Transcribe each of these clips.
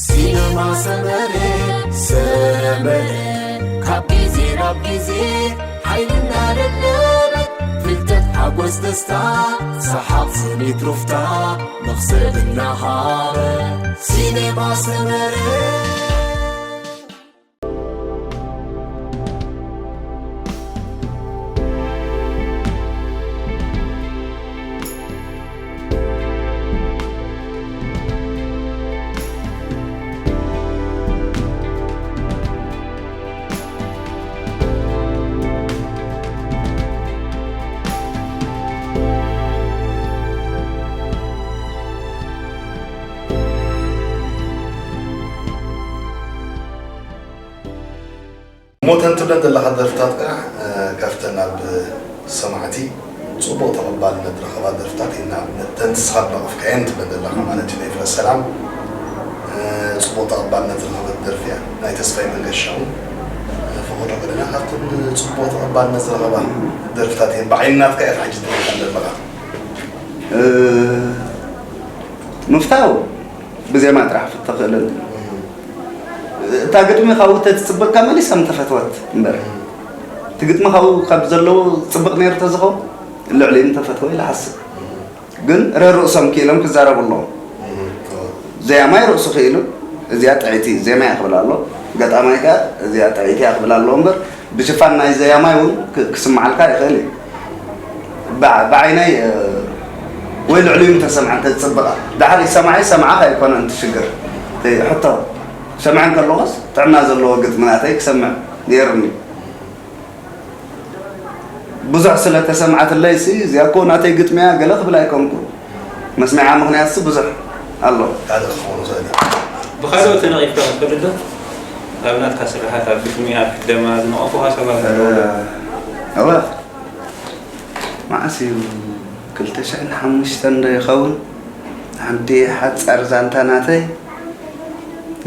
ሲነማ ሰመረ፣ ሰመረ፣ ካብ ግዜ ናብ ግዜ ሓይሊ እናደለበት፣ ፍልጠት፣ ሓጎስ፣ ደስታ፣ ሰሓቕ፣ ስኒት፣ ሩፍታ፣ መኽሰብ እናሃበ፣ ሲነማ ሰመረ። እሞ እተን ትብለን ዘለኻ ደርፍታት ከኣ፣ እ፣ ካብተን ኣብ ሰማዕቲ ጽቡቕ ተቐባልነት ዝረኸባ ደርፍታት ኢና፣ ንኣብነት፣ እተን ንስኻ ዝነቐፍካየን ትብለን ዘለኻ ማለት እዩ፣ ናይ ፍረ ሰላም፣ እ፣ ጽቡቕ ተቐባልነት ዝረኸበት ደርፊ እያ። ናይ ተስፋይ መንገሻ እውን፣ እ፣ ፈቐዶ ገደና ካብተን ጽቡቕ ተቐባልነት ዝረኸባ ደርፍታት እየን። ብዓይኒ ናትካ ኢኻ ሕጂ ትብለን ዘለኻ። እ፣ ምፍታው ብዜማ ጥራሕ ፍቶ ክእልን። እታ ግጥሚ ካብኡ ተትጽብቕካ መሊሳ ምተፈትወት እምበር። እቲ ግጥሚ ካብኡ ካብ ዘለዎ ጽብቕ ነይሩ ተዝኸውን ልዕሊኡ ምተፈትወ ኢለ እሓስብ። ግን ረርእሶም ክኢሎም ክዛረቡ ኣለዎም። ዘያማይ ርእሱ ክኢሉ እዚኣ ጥዕይቲ ዜማ እያ ክብል ኣሎ። ገጣማይ ከኣ እዚኣ ጥዕይቲ እያ ክብል ኣለዎ እምበር ብሽፋን ናይ ዘያማይ እውን ክ-፣ ክስምዓልካ ይኽእል እዩ። ብዓ-፣ ብዓይነይ፣ እ፣ ወይ ልዕሊኡ እንተሰምዐ እንተዝጽብቓ። ድሓር ሰማዒ ሰማዕኻ ኣይኮነን እቲ ሽግር። እቲ ሕቶ፣ ሰምዐ እንከለኹስ ጥዕና ዘለዎ ግጥሚ ናተይ ክሰምዕ ነይሩኒ። ብዙሕ ስለ ተሰምዓትለይሲ፣ እዚኣ እኮ ናተይ ግጥሚ እያ ገለ ክብል ኣይኮንኩን። መስሚዓ ምኽንያትሲ ብዙሕ ኣሎ። ካልእ ክኸውን ይኽእል እዩ። ብኻልኦት ተነቒፍካ ትፈልጥ ዶ? ኣብ ናትካ ስርሓት፣ ኣብ ግጥሚ፣ ኣብ ሕደማ ዝነቐፉኻ ሰባት ኣለዉ ዶ? እወ። መዓስ እዩ? ክልተ ሽሕን ሓሙሽተን ዶ ይኸውን? ሓንቲ ሓጻር ዛንታ ናተይ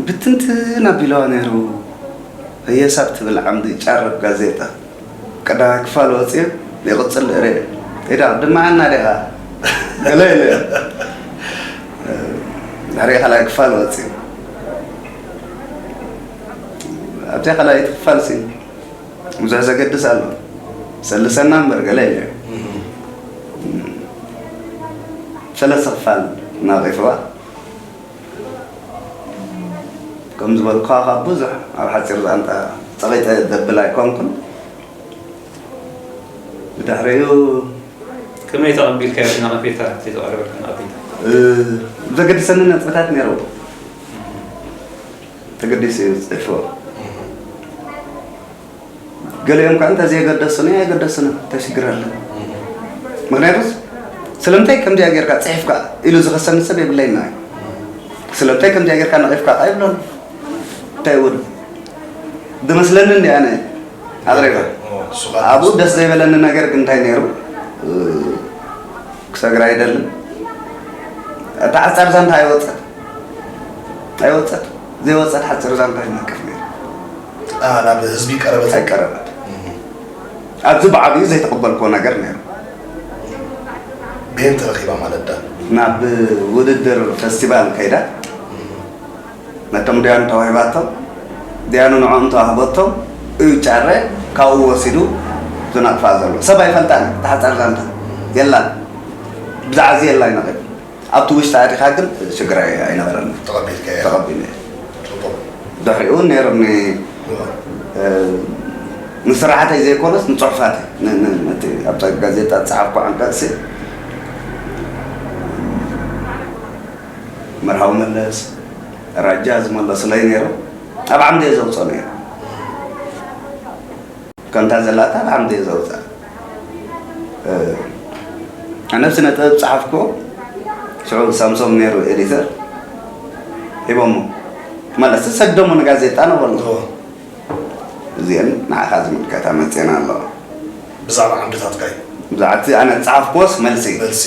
ብትንትን ኣቢልዋ ነይሩ። ህየሳ ብትብል ዓምዲ ጫር ኣብ ጋዜጣ ቀዳማይ ክፋል ወጺኡ ይቕጽል እየ። ኢዳ ድማ ኣና ዲኻ? ገለ ኢለ። ድሕሪ ካልኣይ ክፋል ወጺኡ። ኣብዚኣ ካልኣይቲ ክፋል ሲ ብዙሕ ዘገድስ ኣሎ። ሰልሰና እምበር ገለ ኢለ። ሰለስተ ክፋል ናቒፍዋ። ከም ዝበልኩኻ ካብ ብዙሕ ኣብ ሓጺር ዛንታ ጸቒጠ ዘብል ኣይኮንኩን። ብድሕሪኡ ከመይ ተቐቢልካዮ እቲ ነቐፌታ፣ እቲ ዝቐረበልካ ነቐፌታ? እ፣ ዘገድሰኒ ነጥብታት ነይረው። ተገዲሱ እዩ ዝጽሕፍዎ። ገሊኦም ከኣ እንተዘየገደሱኒ ኣይገደሱን፣ እንታይ ሽግር ኣለዎ? ምኽንያቱስ ስለምንታይ ከምዚኣ ጌርካ ጽሒፍካ ኢሉ ዝኸሰኒ ሰብ የብለይን። ስለምንታይ ከምዚኣ ጌርካ ነቒፍካ ከኣ ይብሎን። እንታይ እውን ዝመስለኒ እንዲ ኣነ ኣቕሪበ። እሱ ኻኣ ኣብኡ ደስ ዘይበለኒ ነገር ግን እንታይ ነይሩ? እ፣ ክሰግር ኣይደልን። እታ ሓጻር ዛንታ ኣይወጸት። ኣይወጸት። ዘይወጸት ሓጺር ዛንታ ይነቅፍ ነይሩ። አ፣ ናብ ህዝቢ ቀረበት? ኣይቀረበት። እም። ኣብዚ ብዓቢኡ ዘይተቐበልክዎ ነገር ነይሩ። ብሄን ተረኺባ ማለት ዳ? ናብ ውድድር ፈስቲቫል ከይዳ። እም። ነቶም ዲያኑ ተዋሂባቶም፣ ዲያኑ ንዕኦም ተዋህበቶም፣ እዩ ጫረ ካብኡ ወሲዱ ዝነቕፋ ዘሎ። ሰብ ኣይፈልጣን፣ እታ ሓጻር ዛንታ የላን። ብዛዕባ እዚ የላ ይነቕፍ። ኣብቲ ውሽጢ ኣቲኻ ግን ሽግር ኣይ-፣ ኣይነበረን። ተቐቢልካዮ? ተቐቢለ። ጽቡቕ። ድሕሪኡ ነይሮም ን-፣ እወ። እ፣ ንስራሓተይ ዘይኮነስ ንጽሑፋተይ፣ ን-፣ ን-፣ ነቲ ኣብታ ጋዜጣ ዝጸሓፍኩ ዓንቀጽሲ፣ መርሃዊ መለስ፣ ራጃ ዝመለሱለይ ነይሮም። ኣብ ዓምዲ እየ ዘውጽኦ ነይረ። ከምታ ዘላታ ኣብ ዓምዲ እየ ዘውጽኣ። እ፣ ኣነ ስነ ጥበብ ጸሓፍኩ፣ ሽዑ ሳምሶም ነይሩ ኤዲተር፣ ሂቦሞ። ማለት ሰደሞ ንጋዜጣ ነበሎ። እዎ። እዚአን ንዓኻ ዝምልከታ መጽኤን ኣለዋ። ብዛዕባ ዓምድታትካ እዩ? ብዛዕባ እቲ ኣነ ዝጸሓፍኩዎስ መልሲ። መልሲ።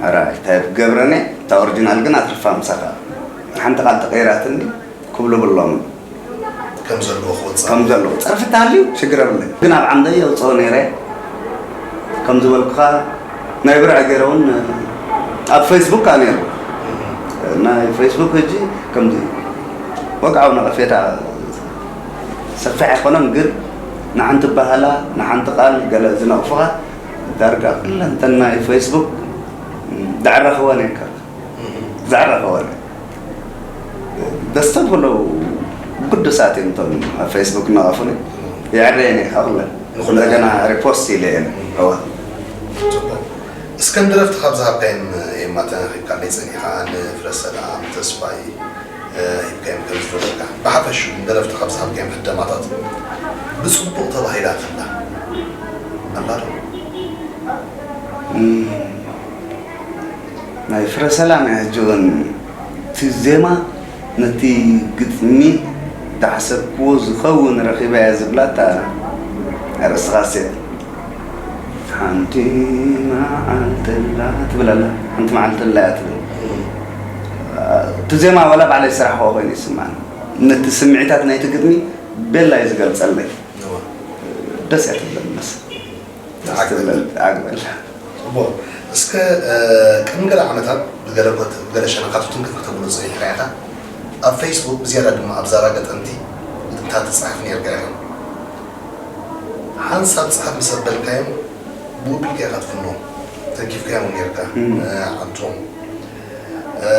ኣራይ፣ እንታይ ገብረኒ፣ እታ ኦሪጂናል ግን ኣትርፋ ምሳኻ። ሓንቲ ቃል ተቐይራትኒ ክብሉ ብሎም። ከም ዘለዎ ክወጽእ። ከም ዘለዎ። ጸርፊ ተሃልዩ ሽግር የብለይ። ግን ኣብ ዓምደይ የውጽኦ ነይረ። ከም ዝበልኩኻ፣ ናይ ብርዒ ገይረ እውን ኣብ ፌስቡክ ከኣ ነይሩ። ናይ ፌስቡክ ሕጂ ከምዚ ወግዓዊ ነቐፌታ ሰፊሕ ኣይኮነን፣ ግን ንሓንቲ ባህላ፣ ንሓንቲ ቃል ገለ ዝነቕፉኻ ዳርጋ ኩለን እተን ናይ ፌስቡክ ዘዕረኽወን እየን። ከ ዘዕረኽወን ዘስተብህሉ ግዱሳት እዮም እቶም ኣብ ፌስቡክ ዝነቐፉኒ። የዕረየን እየ ካብ ኩለን። ንኹለን። እንደገና ሪፖስት ኢለ እየን። እወ። ጽቡቕ። እስከ ንደረፍቲ ካብ ዝሃብካዮም ኤማ ተረኺብካለይ ጸኒሕካ፣ ንፍረሰላም ተስፋይ፣ እ፣ ሂብካዮም ከም ዝነበርካ፣ ብሓፈሽኡ ንደረፍቲ ካብ ዝሃብካዮም ሕደማታት ብጽቡቕ ተባሂላትላ ኣላ ዶ? እም፣ ናይ ፍረሰላም እያ ሕጂ እውን እቲ ዜማ ነቲ ግጥሚ ዝሓሰብክዎ ዝኸውን ረኺበያ ዝብላ እታ ኣርእስቲ ካሴት። ሓንቲ መዓልቲ ኣላ ትብል ኣላ። ሓንቲ መዓልቲ ኣላ እያ ትብል። እቲ ዜማ ዋላ ባዕለይ ዝሰራሕክዎ ኮይኑ ይስምዓኒ። ነቲ ስምዒታት ናይቲ ግጥሚ ቤላ እዩ ዝገልጸለይ። እዋ። ደስ እያ ትብለኒ መስ። ደስ ትብለኒ፣ ትዓግበል። እዎ። እስከ፣ እ፣ ቅድሚ ገለ ዓመታት ብገለ ኮት-፣ ብገለ ሸነኻት ውትንክት ከተብሎ ጸኒሕካ ኢኻ። ኣብ ፌስቡክ ብዝያዳ ድማ ኣብ ዛራ ገጠምቲ ግጥምታት ትጽሕፍ ነይርካ ኢኻ። ሓንሳብ ጽሓፍ ምስ ኣበልካዮም ብኡ ኣቢልካ ኢኻ ትፍኖ። ተንኪፍካዮም እውን ነይርካ፣ እም። እ፣ ዓንቶም። እ፣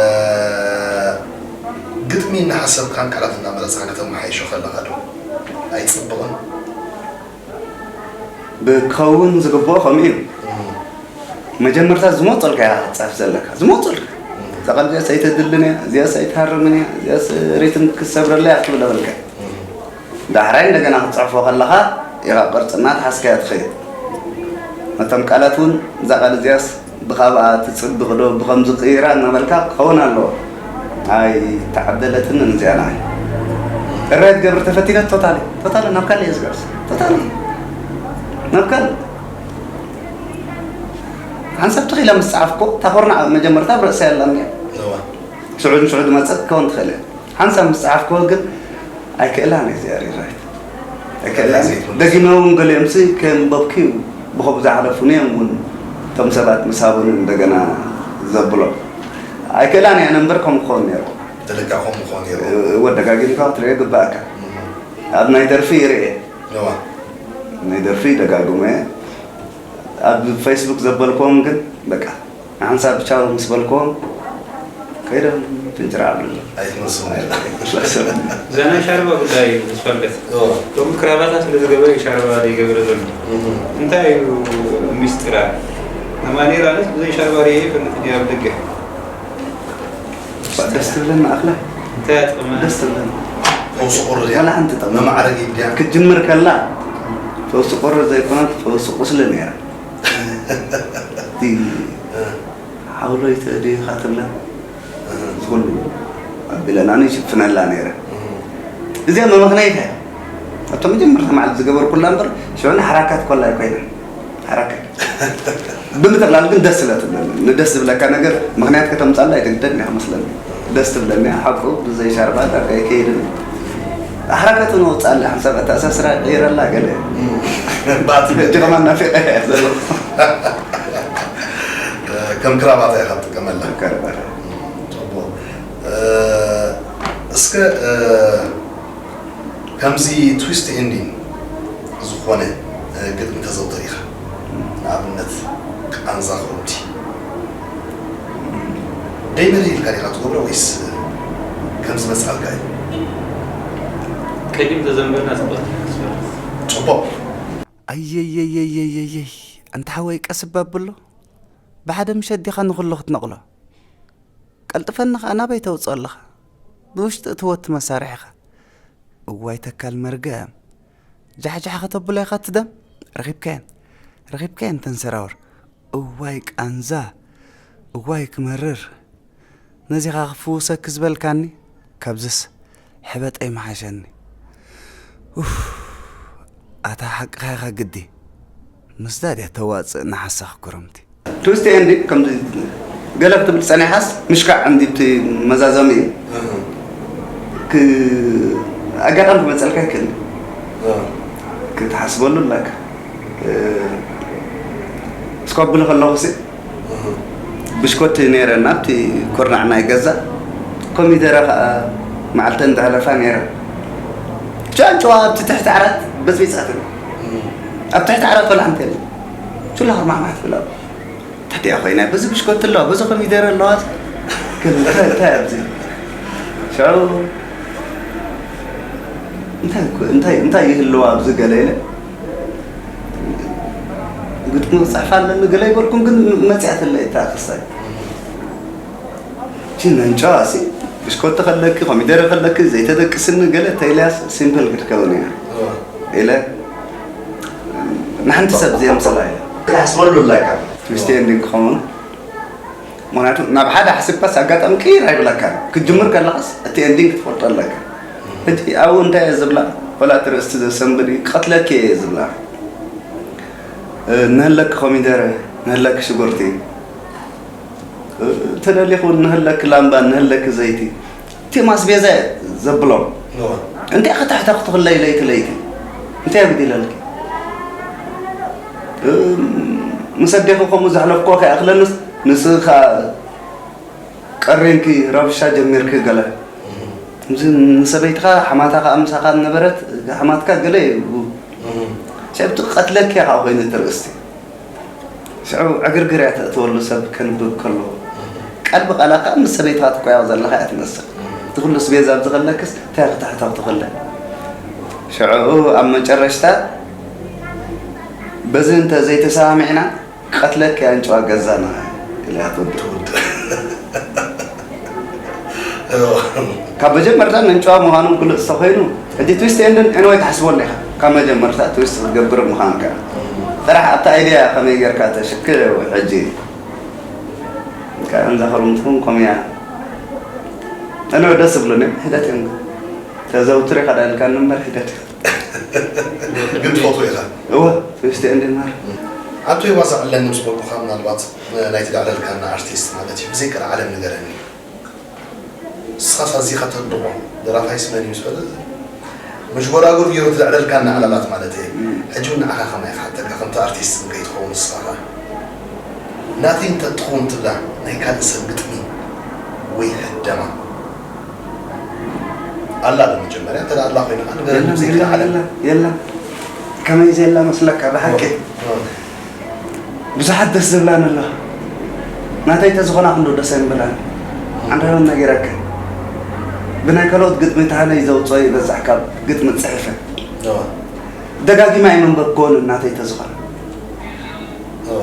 ግጥሚ እናሓሰብካን ቃላት እናመረጽካን ከተመሓይሾ ከለኻ ዶ ኣይጽብቕን? ብክኸውን ዝግብኦ ከምኡ እዩ። እም። መጀመርታ ዝመጸልካ እያ ክትጽሕፍ ዘለካ። ዝመጸልካ። እዛ ቃል እዚኣስ ኣይተድልን እያ፣ እዚኣስ ኣይትሃርምን እያ፣ እዚኣስ ሪትም ክትሰብረላ እያ ክትብል ኣለካ። እም። ዳሕራይ እንደገና ክትጽሕፎ ከለኻ ኢኻ ቅርጺ እናተሓዝካዮ ትኸይድ። ነቶም ቃላት እውን እዛ ቃል እዚኣስ ብኻብኣ ትጽብቕ ዶ ብኸምዚ ቅይራ እናበልካ ክኸውን ኣለዎ። ኣይተዓደለትንን እዚኣ ንዓይ። ጥራይ ትገብር ተፈቲነት ቶታሊ፣ ቶታሊ ናብ ካልእ እየ ዝግዕዝ። ቶታሊ ናብ ካልእ። ሓንሳብ ተኺላ ምስ ጸሓፍኩ፣ እታ ኮርና መጀመርታ ኣብ ርእሰይ ኣላኒ እያ። እዋ። ሽዑ ንሽዑ ዝመጸት ክትከውን ትኽእል እያ። ሓንሳብ ምስ ጸሓፍኩ ግን ኣይክእላን እየ እዚኣ ሪራይት። ኣይክእላን። ዘይትምለስ። ደጊመ እውን ገሊኦምሲ ከንበብኩ እዩ። ብኸምኡ ዝሓለፉኒ እዮም እውን እቶም ሰባት ምስ ሃቡኒ እንደገና ዘብሎ። ኣይክእላን እየ ኣነ እምበር ከምኡ ክኸውን ነይሩ። ተለካ ከምኡ ክኸውን ነይሩ። እወ፣ ደጋጊምካ ክትሪኦ ይግባእካ። እም። ኣብ ናይ ደርፊ ይርኤ። እዋ። ናይ ደርፊ ደጋግመ ኣብ ፌስቡክ ዘበልክዎም ግን በቃ ንሓንሳብ ቻው ምስ በልክዎም ከይዶም ፍንጭራ ኣብሉ። ኣይትመልስዎም። እዛ ናይ ሻርባ ጉዳይ ምስ ፈልገት፣ እዎ። ሎሚ ክራባታ ስለ ዝገበረ እዩ ሻርባ ዘይገብረ ዘሎ። እህ። እንታይ እዩ ሚስጥራ? ኣማኑኤል ኣነስ ብዘይ ሻርባ ርእየ ይፈልጥ ድየ ኣብ ደገ? ደስ ትብለኒ ኣኽለ። እንታይ እያ ጥቕማ? ደስ ትብለኒ። ፈውሲ ቁሪ ድያ? ዋላ ሓንቲ ጥቕሚ። መማዕረጊ ድያ? ክትጅምር ከላ ፈውሲ ቁሪ ዘይኮነት ፈውሲ ቁስሊ ነይራ። እቲ ሓውሎይ ተእድኻ ትብለን፣ እዚ ኩሉ ኣቢለ ኣነ ይሽፍነላ ነይረ። እዚኣ መመኽነይታ እያ። ኣብቶም መጀመርታ መዓልቲ ዝገበርኩላ እምበር፣ ሽዑ ንሓራካት ኮላ ኣይኮይናን። ሓራካት። ብምጥቕላል ግን ደስ ስለ ትብለኒ፣ ንደስ ዝብለካ ነገር ምኽንያት ከተምጻላ ኣይትግደድን ኢኻ መስለኒ። ደስ ትብለኒ እያ፣ ሓቁ ብዘይ ሻርባ ዳርጋ ኣይከይድን። ኣሕራከት እውን ኣውጻኣላ፣ ሓንሳብ ኣተኣሳስራ ቀይረላ ገለ። ባቲ ሕጂ ከማን ናፊቐ እየ ዘሎ። ከም ክራባታ ኢኻ ትጥቀመላ። ከም ክራባታ። ጽቡቕ። እስከ፣ ከምዚ ትዊስት ኤንዲንግ ዝኾነ ግጥሚ ተዘውትር ኢኻ። ንኣብነት ቃንዛ ክረምቲ። ደይ መሊልካ ዲኻ ትገብሮ ወይስ ከም ዝመጽኣልካ እዩ? ቀዲም ተዘንበልና ጽቡቕ። ጽቡቕ። ኣየየየየየየይ፣ ኣንታ ሓወይ ቀስ እባ ኣብሎ። ብሓደ ምሸት ዲኻ ንኹሉ ክትነቕሎ? ቀልጥፈኒ ኸኣ ናበይ ተውጽኦ ኣለኻ? ብውሽጢ እትወቲ መሳርሒኻ። እዋይ ተካል መርገም። ጃሕጃሕ ከተብሎ ኢኻ እቲ ደም? ረኺብካየን። ረኺብካየን ተን ሰራውር። እዋይ ቃንዛ። እዋይ ክመርር። ነዚኻ ክፍውሰኪ ዝበልካኒ፣ ካብዝስ ሕበጠይ ምሓሸኒ። ኡፍ፣ ኣታ ሓቅኻ ኢኻ ግዲ። ምስዳ ድያ ተዋጽእ ንሓሳኽ ክረምቲ። ትዊስት ኤንድ ከምዚ ገለ ክትብል ጸኒሓስ ምሽካዕ እንዲ እቲ መዛዘሚ እዩ። እህ። ክ-፣ ኣጋጣሚ ክመጸልካ ይክእል። እህ። ክትሓስበሉ ኣለካ። እ፣ ስኳብ ብለ ከለኹ ሲ፣ እህ። ብሽኮቲ ነይረና ኣብቲ ኩርናዕ ናይ ገዛ። ኮሚደረ ከኣ መዓልተን ዝሕለፋ ነይረን። ጨንጨዋ ኣብቲ ትሕቲ ዓራት በጽቢጻትን። ኣብ ትሕቲ ዓራት ቆልዓ እንተ የለን። ቹላ ክርማዕማዕ ትብል ኣብ ታዲያ ኮይና፣ በዚ ብሽኮቲ ኣለዋ፣ በዚ ኮሚደረ ኣለዋ። ግን እንታይ፣ እንታይ ኣብዚ? ሽዑ እንታይ እኮ፣ እንታይ፣ እንታይ ይህልዋ ኣብዚ ገለ ኢለ ግጥሚ ክጽሕፍ ኣለኒ ገለ ይበልኩም፣ ግን መጺኣትለይ እታ ክሳይ። እቺ መንጫዋ ሲ፣ ብሽኮቲ ከለኪ፣ ኮሚደረ ከለኪ፣ ዘይተደቅስኒ ገለ ተኢለያስ ሲምፕል ክትከውን እያ። እወ። ኢለ ንሓንቲ ሰብ ዘየምስላ እያ። ክትሓስበሉ ኣለካ። ትዊስቲ ኤንዲንግ ክኸውን። ምኽንያቱ ናብ ሓደ ሓሲብካስ ኣጋጣሚ ቅይር ኣይብለካን። ክትጅምር ከለኻስ እቲ ኤንዲንግ ክትፈልጦ ኣለካ። ሕጂ ኣብኡ እንታይ እየ ዝብላ? ወላ እቲ ርእስቲ ዘሰንብድ እዩ፣ ክቐትለኪ እየ ዝብላ። እ፣ ንህለኪ ኮሚደረ፣ ንህለኪ ሽጉርቲ፣ እ፣ ተደሊኹ ንህለኪ ላምባ፣ ንህለኪ ዘይቲ። እቲ ማስቤዛ እየ ዘብሎም። እወ። እንታይ ከተሕተኽትኽለይ ለይቲ ለይቲ? እንታይ የጉዲለልኪ? እ፣ ምስ ኣዴኺ ከምኡ ዘሕለፍክዎ ከይኣኽለንስ ንስኺ ከኣ ቀሪንኪ ረብሻ ጀሚርኪ ገለ። እዚ ንሰበይትኻ ሓማታ ከኣ ምሳኻ ዝነበረት ሓማትካ ገለ እዩ። እም። ሰብቲ ቀትለኪ እያ ከኣ ኮይኑ እቲ ርእስቲ። ሽዑ ዕግርግር እያ ተእትወሉ ሰብ ከንብብ ከሎ። ቃል ብቃላ ከኣ ምስ ሰበይትኻ ትቆያው ዘለኻ እያ ትመስል። እቲ ኩሉ ስቤዛ ኣብዚ ከለክስ እንታይ ክትሕተኽትኽለ? ሽዑ ኣብ መጨረሽታ በዚ እንተ ዘይተሰማሚዕና ቀትለኪ ኣንጭዋ ገዛና ኢላቶ። ትውድ። ካብ መጀመርታ መንጭዋ ምዃኑ ግሉጽ ተኾይኑ፣ ሕጂ ትዊስት ኤንድን ኤንወይ ትሓስበሉ ኢኻ። ካብ መጀመርታ ትዊስት ክትገብር ምዃንካ። ጥራሕ ኣብቲ ኣይድያ ከመይ ጌርካ ተሽክዕ ሕጂ ከኣ እንዛ ክርምትኩም ከምያ። ኣነ ደስ ዝብሉኒ ሒደት እዮም። ተዘውትር ኢኻ ዳልካ እምበር ሒደት እዩ። ግን ትፈትዎ ኢኻ? እወ፣ ትዊስት ኤንድን ማር። ኣቶ ዮባስ ኣዕለኒ ምስ በልኩኻ ምናልባት ናይቲ ዘዕለልካና ኣርቲስት ማለት እዩ። ብዘይ ቀልዓለም ንገረኒ። ንስኻስ ኣዚኻ ተድንቖ ደራፋይስ መን እዩ ምስ በለ፣ መሽጎራጉር ገይሩ እቲ ዘዕለልካና ዕላላት ማለት እየ። እም። ሕጂ እውን ንዓኻ ከማይ ክሓተካ፣ ከምቲ ኣርቲስት እውን ከይትኸውን ንስኻ ኸኣ። ናተይ እንተ ትኸውን ትብላ ናይ ካልእ ሰብ ግጥሚ ወይ ሕደማ ኣላ ዶ? መጀመርያ እንተ ደኣ ኣላ ኮይና ኸኣ ንገረኒ የላ፣ ብዘይ የላ፣ ክልዓለ። የላ፣ የላ። ከመይ ዘየላ መስለካ ብሓቂ? ኦ፣ ኦ። ብዙሓት ደስ ዝብላን ኣለዋ። ናተይ ተዝኾና ክንዶ ደስ ኣይምበላን። ኣንዳበን ነጊረካ። ብናይ ካልኦት ግጥሚ ተሃነይ ዘውፅኦ ይበዛሕ ካብ ግጥሚ ፅሒፈ። ኦ። ደጋጊመ ኣይመንበብክዎን ናተይ ተዝኾና። ኦ።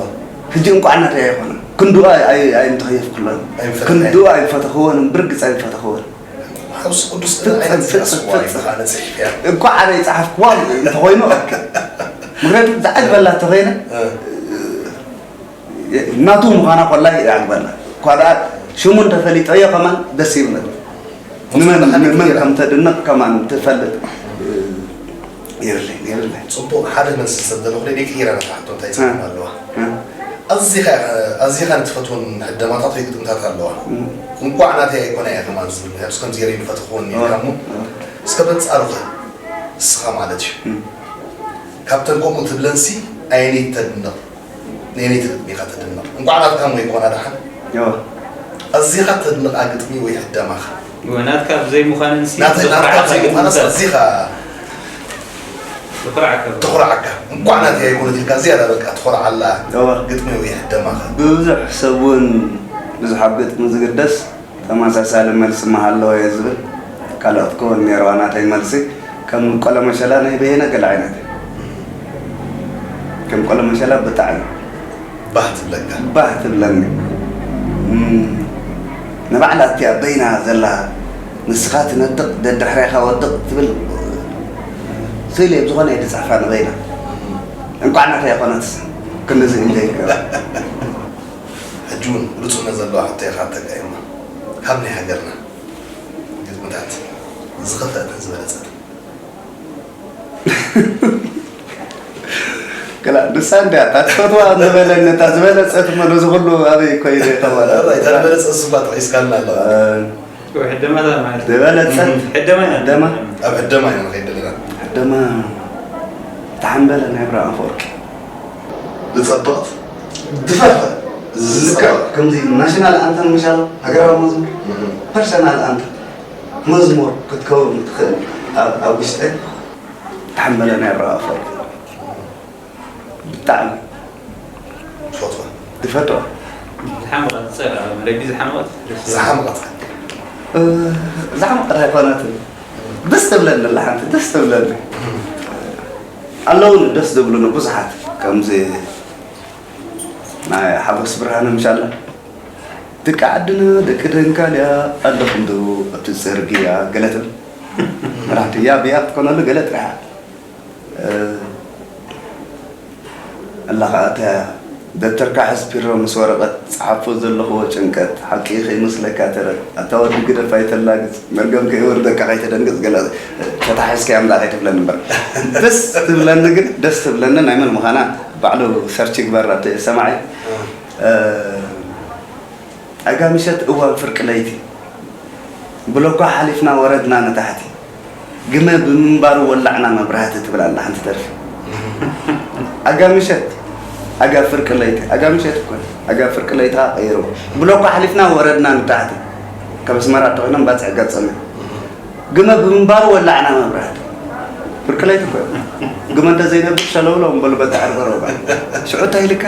ሕጂ እንቋዕ ናተይ ኣይኮነ። ክንድኡ ኣይ-፣ ኣይ-፣ ኣይምተኸየፍኩሎን። ኣይምፈተኽዎን። ክንድኡ ኣይፈተኽዎን፣ ብርግፅ ኣይፈተኽዎን። ሓውሲ ቅዱስ ፍጽም፣ ዓይነት ፍጽም፣ ዝኣስዋ ፍጽም። ኢኻ ነጽሒፍያ። እኳ ኣነ ይጸሓፍክዋ እንተኾይኑ፣ ኦኬ። ምኽንያቱ ዝዓግበላ እንተኾይነ፣ እ። ናቱ ምዃና ኮላ ይዓግበላ። እኳ ደኣ ሽሙ እንተፈሊጠዮ ከማን ደስ ይብለኒ። ንመን፣ ንመን ከም ተድንቕ ከማን ትፈልጥ፣ እ፣ የብለይን፣ የብለይን። ጽቡቕ፣ ሓደ መልሲ ዝሰደልኩ ደይ ቀይራ ነታ ሕቶ እንታይ እ። ጸገም ኣለዋ? እ። ኣዚኻ፣ ኣዚኻ ንትፈትወን ሕደማታት ወይ ግጥምታት ኣለዋ። እ። እንቋዕ ናተይ ኣይኮና እያ ከማን ዝብል፣ ምኽንያቱ ከምዚ ገይረ ይፈተኽወኒ እ። ኢልካ እሞ፣ እ። እስከ በንጻሩ ኸ፣ እስኻ ማለት እዩ። እ። ካብተን ከምኡ ትብለንሲ ኣየነይቲ ተድንቕ? ነየነይቲ ግጥሚ ኢኻ ተድንቕ? እንቋዕ ናትካ እሞ ይኮና ደሓን። እወ። ኣዚኻ ተድንቓ ግጥሚ ወይ ሕደማኻ? እወ፣ ናትካ ብዘይ ምዃነንሲ ናተይ፣ ናትካ ተኹርዓካ ብዘይ ምዃናስ ግጥምታት። ኣዚኻ ተኹርዓካ። ተኹርዓካ። እንቋዕ ናተይ ኣይኮነት ኢልካ ዝያዳ በቃ ትኾርዓላ እወ። ግጥሚ ወይ ሕደማኻ? ብዙሕ ሰብ እውን ብዙሕ ኣብ ግጥሚ ዝግደስ ተመሳሳሊ መልሲ ምሃለዎ እየ ዝብል። ካልኦት ክውን ነይርዋ ናተይ መልሲ። ከም ቆለመሸላ ናይ በየነ ገለ ዓይነት። ከም ቆለመሸላ ብጣዕሚ ባህ ትብለካ። ባህ ትብለኒ። እም፣ ንባዕላ እቲኣ በይና ዘላ ንስኻ ትነጥቕ ደድሕሬኻ ወድቕ ትብል ስእሊ እየ ብዝኾነ እየ ዝጽሕፋ ንበይና። እንቋዕ ናተይ ኣይኮነትስ ክንድዚ እንጀይ ክገብር። ሕጂ እውን ብሉጽነት ዘለዋ ሕቶ ኢኻ እተቃይማ። ካብ ናይ ሃገርና ግጥምታት ዝኸፍአትን ዝበለጸትን? ክላ፣ ንሳ እንድያ እታ ትፈትዋ ዝበለኒ፣ እታ ዝበለጸት እሞ ነዚ ኩሉ ኣበይ እኮ ኢለ ይኸውን? እታ ዝበለጸት እሱ እኳ ጠቒስካልና ኣለኻ። እ፣ ወይ ሕደማታ ማለት እዩ። ዝበለጸት። ሕደማ ኢና። ሕደማ። ኣብ ሕደማ ኢና ንኸይድ ዘለና። ሕደማ እታ ሓምበለ ናይ ኣብርሃም ኣፈወርቂ። ዝጸበቐት፣ ዝፈርኸ፣ ዝዝከር ከምዚ ናሽናል ኣንተም ምሻል ሃገራዊ መዝሙር ፐርሰናል ኣንተም መዝሙር ክትከውን ትኽእል ኣብ ውሽጠ ተሓመለን ያረኣፈ ብጣዕሚ ዝፈትዋ ዝፈትዋ ዝሓመቐት ዝሓመቐት ዝሓመቐት ዝሓመቐት ኣይኮነትን። ደስ ትብለኒ ኣላ ሓንቲ ደስ ትብለኒ ኣለውን ደስ ዝብሉኒ ብዙሓት ከምዚ ናይ ሓጎስ ብርሃነ ምሻላ ደቂ ዓድና ደቂ ደንካልያ ኣለኹም ዶ ኣብቲ ፅርግያ ገለ ትብል መራሕቲ ያብ ያብ ትኾነሉ ገለ ጥራሕ ኣላ ከዓ እታ ደብተርካ ሕዝ ፒሮ ምስ ወረቐት ፀሓፎ ዘለኽዎ ጭንቀት ሓቂ ከይመስለካ ተረት ኣታ ወዲ ግደፍ ኣይተላግፅ መርገም ከይወርደካ ከይተደንግፅ ገለ ተታሒዝካ ኣምላኽ ኣይትብለኒ እምበር ደስ ትብለኒ ግን ደስ ትብለኒ ናይ መን ምዃና ባዕሉ ሰርች ይግበር ኣብቲ ሰማዒ ኣጋ ምሸት እዋን ፍርቂ ለይቲ ብሎኳ ሓሊፍና ወረድና ንታሕቲ ግመ ብምንባሩ ወላዕና መብራህቲ ትብል ኣላ ሓንቲ ደርፊ ኣጋ ምሸት ኣጋ ፍርቂ ለይቲ ኣጋ ምሸት እኮ ኣጋ ፍርቂ ለይቲ ከዓ ቀይርዎ ብሎኳ ሓሊፍና ወረድና ንታሕቲ ካብ ኣስመራ ተኾይኖም ባፅዕ ገፀመ ግመ ብምንባሩ ወላዕና መብራህቲ ፍርቂ ለይቲ እኮ ግመ እንተዘይነብር ሸለውለው ምበሉ በታ ዕርበረው በል ሽዑ እንታይ ኢልካ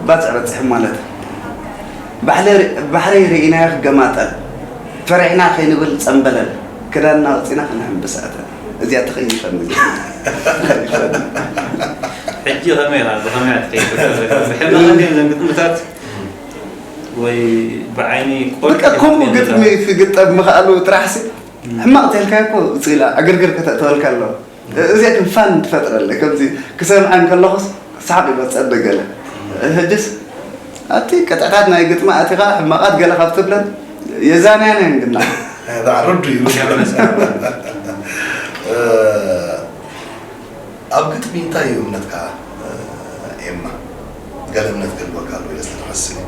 ባፅዕ በፅሑ ማለት ባሕሪ ርኢናዮ ክገማጠል ፈሪሕና ከይንብል ፀምበለል ክዳንና ኣውፂና ክንሕምብስ ኣተና እዚኣ ተኸይፈኒ ሕጂ ከመይ ኢኻ ብኸመይ ትኸይድ ብሕማቕ እንዲዮም ዘን ግጥምታት ወይ ብዓይኒ ቆልዑ በቃ ከምኡ ግጥሚ ክግጠም ምኽኣሉ ጥራሕሲ ሕማቕ ተልካ እኮ ውፅእ ኢላ ዕግርግር ከተእተወልካ ኣለዋ እዚኣ ግን ፋን ትፈጥረለይ ከምዚ ክሰምዐን ከለኹስ ሳሓቕ ይመፀኒ ገለ ሕጅስ ኣብቲ ቅጥዕታት ናይ ግጥሚ ኣቲኻ ሕማቓት ገለ ካብ ትብለን የዛንያን እየን ግና ርዱ እዩ ኣብ ግጥሚ እንታይ እዩ እምነትካ ኤማ ገለ እምነት ክህልወካ ኣሎ ኢለ ስለዝሓስብ እዩ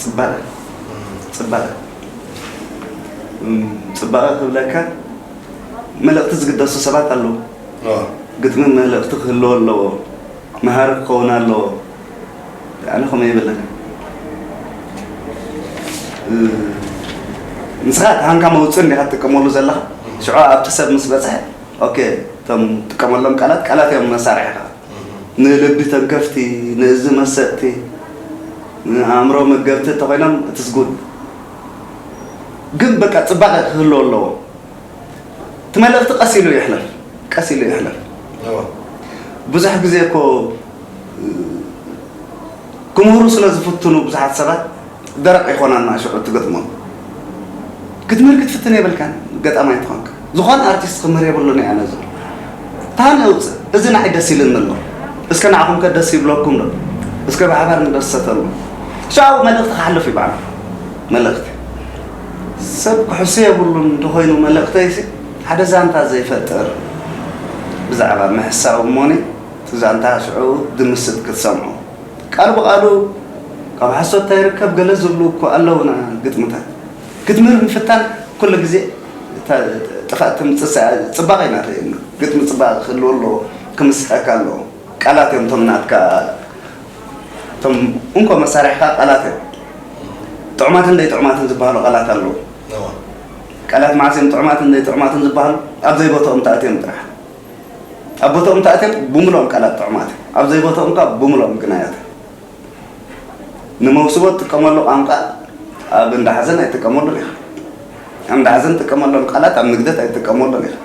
ፅባቐ ፅባቐ ፅባቐ ክብለካ መልእኽቲ ዝግደሱ ሰባት ኣለዉ ግጥሚ መልእኽቲ ክህልዎ ኣለዎ መሃሪ ክኸውን ኣለዎ ኣነ ከምኡ ይብለኒ ንስኻ ተሃንካ መውፅእ እንዲኻ ትጥቀመሉ ዘለኻ ሽዑ ኣብቲ ሰብ ምስ በፅሐ ኦኬ እቶም ትጥቀመሎም ቃላት ቃላት እዮም መሳርሒኻ ንልቢ ተንከፍቲ ንእዚ መሰጥቲ ንኣእምሮ መገብቲ እንተኮይኖም እቲ ስጉድ ግን በቃ ፅባቐ ክህልዎ ኣለዎ እቲ መልእኽቲ ቀስ ኢሉ ይሕለፍ ቀስ ኢሉ ይሕለፍ ብዙሕ ግዜ እኮ ክምህሩ ስለ ዝፍትኑ ብዙሓት ሰባት ደረቕ ይኾናና ሽዑ ትገጥሞም ክትምህር ክትፍትን የብልካን ገጣማይ ትኾንካ ዝኾነ ኣርቲስት ክምህር የብሉን እያ ነዚ ታን የውፅእ እዚ ንዓይ ደስ ኢልን ኣሎ እስከ ንዓኹም ከ ደስ ይብለኩም ዶ እስከ ብሓባር ንደሰተሉ ሻው መልእኽቲ ክሓልፍ ይበዓል መልእኽቲ ሰብ ክሕሱ የብሉን እንተኾይኑ መልእኽተይሲ ሓደ ዛንታ ዘይፈጥር ብዛዕባ ምሕሳው እሞኒ እቲ ዛንታ ሽዑ ድምስጥ ክትሰምዖ ቃል ብቓሉ ካብ ሓሶት እንታይ ይርከብ ገለ ዝብሉ እኮ ኣለውና ግጥምታት ክትምህር ምፍታን ኩሉ ግዜ ጥፋእ ትምፅእ ፅባቐ ኢና ርእየና ግጥሚ ፅባቐ ክህልዎ ኣለዎ ክምስጠካ ኣለዎ ቃላት እዮም እቶም ናትካ እቶም እንኮ መሳርሕካ ቃላት እዮም ጥዑማትን ዘይጥዑማትን ዝበሃሉ ቃላት ኣለዉ ቃላት መዓስ እዮም ጥዑማትን ዘይጥዑማትን ዝበሃሉ ኣብ ዘይቦትኦም ተኣትዮም ጥራሕ ኣብ ቦታኦም ተኣትዮም ብምሎም ቃላት ጥዑማት እዮም ኣብ ዘይቦታኦም ከዓ ብምሎም ግናያት ንመውስቦ ትጥቀመሉ ቋንቋ ኣብ እንዳ ሓዘን ኣይትጥቀመሉን ኢኻ ኣብ እንዳ ሓዘን ትጥቀመሎም ቃላት ኣብ ንግደት ኣይትጥቀመሉን ኢኻ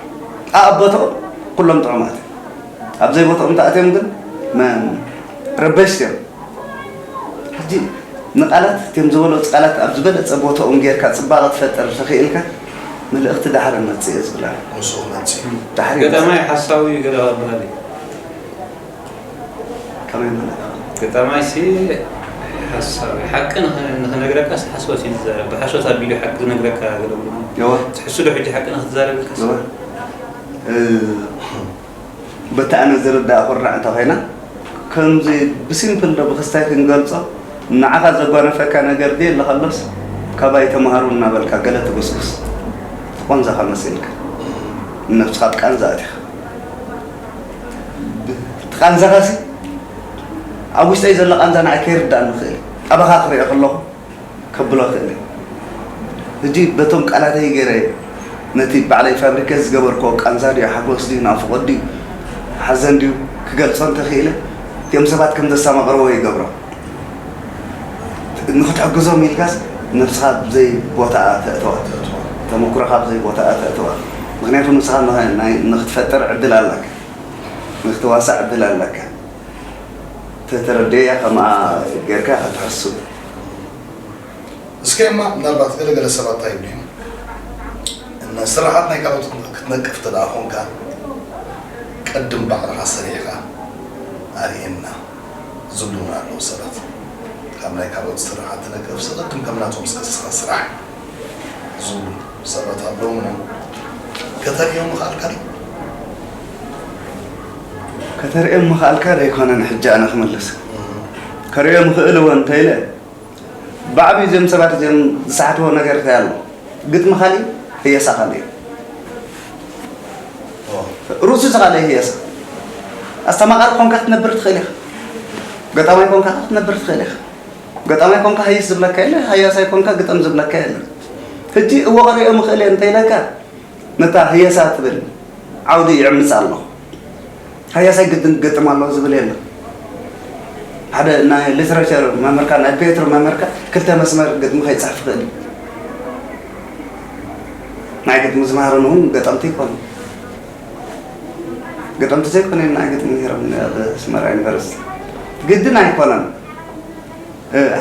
ኣብ ቦታኦም ኩሎም ጥዑማት እዮም ኣብ ዘይቦታኦም ተኣትዮም ግን ረበሽቲ እዮም ሕጂ ንቃላት እትም ዝበለፁ ቃላት ኣብ ዝበለፀ ቦታኦም ጌርካ ፅባቐ ትፈጥር ተኽኢልካ መልእኽቲ ዳሕሪ መፅእ እየ ዝብላ ምስኡ መፅእ ዳሕሪ ገጣማይ ሓሳዊ ገለ ኣበሃል እዩ ከመይ ማለት ገጣማይ ሲ ሓሳዊ ሓቂ ንኽነግረካስ ሓሶት እዩ ዝዛረብ ብሓሶት ኣቢሉ ሓቂ ዝነግረካ ገለ እዋ ትሕሱ ዶ ሕጂ ሓቂ ንክትዛረብ ኢልካስ እዋ በቲ ኣነ ዝርዳእ ኩራዕ እንተኾይና ከምዚ ብሲምፕል ዶ ብክስታይ ክንገልጾ ንዓኻ ዘጓነፈካ ነገር ድየ ኣለኸሎስ ካባይ ተምሃሩ እናበልካ ገለ ትጉስጉስ ትቆንዛኻ መሲልካ ንነብስኻ ኣብ ቃንዛ ኣቲኻ እቲ ቃንዛኻሲ ኣብ ውሽጠይ ዘሎ ቃንዛ ንዓይ ከይርዳእኒ ይኽእል እዩ። ኣባኻ ክሪኦ ከለኹ ከብሎ ይኽእል እዩ። ሕጂ በቶም ቃላተይ ገይረ ነቲ ባዕለይ ፋብሪኬት ዝገበርክዎ ቃንዛ ድዩ፣ ሓጎስ ድዩ፣ ናፍቖት ድዩ፣ ሓዘን ድዩ ክገልጾ እንተኽኢለ፣ እቲኦም ሰባት ከም ዘስተማቕርዎ ይገብሮ። ንኽትሕግዞም ኢልካስ ነብስኻ ብዘይ ቦታኣ ተእትዋ፣ ተመኩሮኻ ብዘይ ቦታኣ ተእትዋ። ምኽንያቱ ንስኻ ንኸ-፣ ናይ-፣ ንኽትፈጥር ዕድል ኣለካ፣ ንኽትዋሳእ ዕድል ኣለካ። ተተረድእያ ከምኣ ጌርካ ክትሕሱ። እስከ እማ ምናልባት ገለገለ ሰባት እንታይ ይብሉ እዮም? እነ ስራሓት ናይ ካልኦት ክትነቅፍ ተደኣ ኾንካ ቅድም ባዕልኻ ሰሪሕኻ ኣርእየና ዝብሉ እውን ኣለዉ ሰባት። ካብ ናይ ካልኦት ስራሓት ትነቅፍ ስቕድም ከም ናቶም እስከ ንስኻ ስራሕ ዝብሉ ሰባት ኣለዉ ምኖም ከተርእዮም ምኽኣልካ ድዩ? ከተርእዮም ምኽኣልካ ዶ ኣይኮነን ሕጂ ኣነ ክምልስ? ከርእዮም እኽእል እወ እንተኢለ፣ ብዓብዩ እዚኦም ሰባት እዚኦም ዝሰሓትዎ ነገር እንታይ ኣሎ? ግጥሚ ካሊእ፣ ህየሳ ካሊእ። ርእሱ ዝኻለ ህየሳ። ኣስተማቓሪ ኮንካ ክትነብር ትኽእል ኢኻ። ገጣማይ ኮንካ ክትነብር ትኽእል ኢኻ። ገጣማይ ኮንካ ሃይስ ዝብለካ የለ፣ ሃያሳይ ኮንካ ግጠም ዝብለካ የለ። ሕጂ እወ ከርእዮም እኽእል እየ እንተኢለካ፣ ነታ ህየሳ ትብል ዓውዲ ይዕምጻ ኣለኹ። ሃያሳይ ግድን ክገጥም ኣለዎ ዝብል የለን። ሓደ ናይ ሊትሬቸር መምህርካ፣ ናይ ፖኤትሪ መምህርካ ክልተ መስመር ግጥሚ ከይጽሕፍ ይኽእል እዩ። ናይ ግጥሚ ዝመሃረን እውን ገጠምቲ ይኮኑ። ገጠምቲ ዘይኮነ ናይ ግጥሚ ነይሮም ኣብ ኣስመራ ዩኒቨርሲቲ። ግድን ኣይኮነን።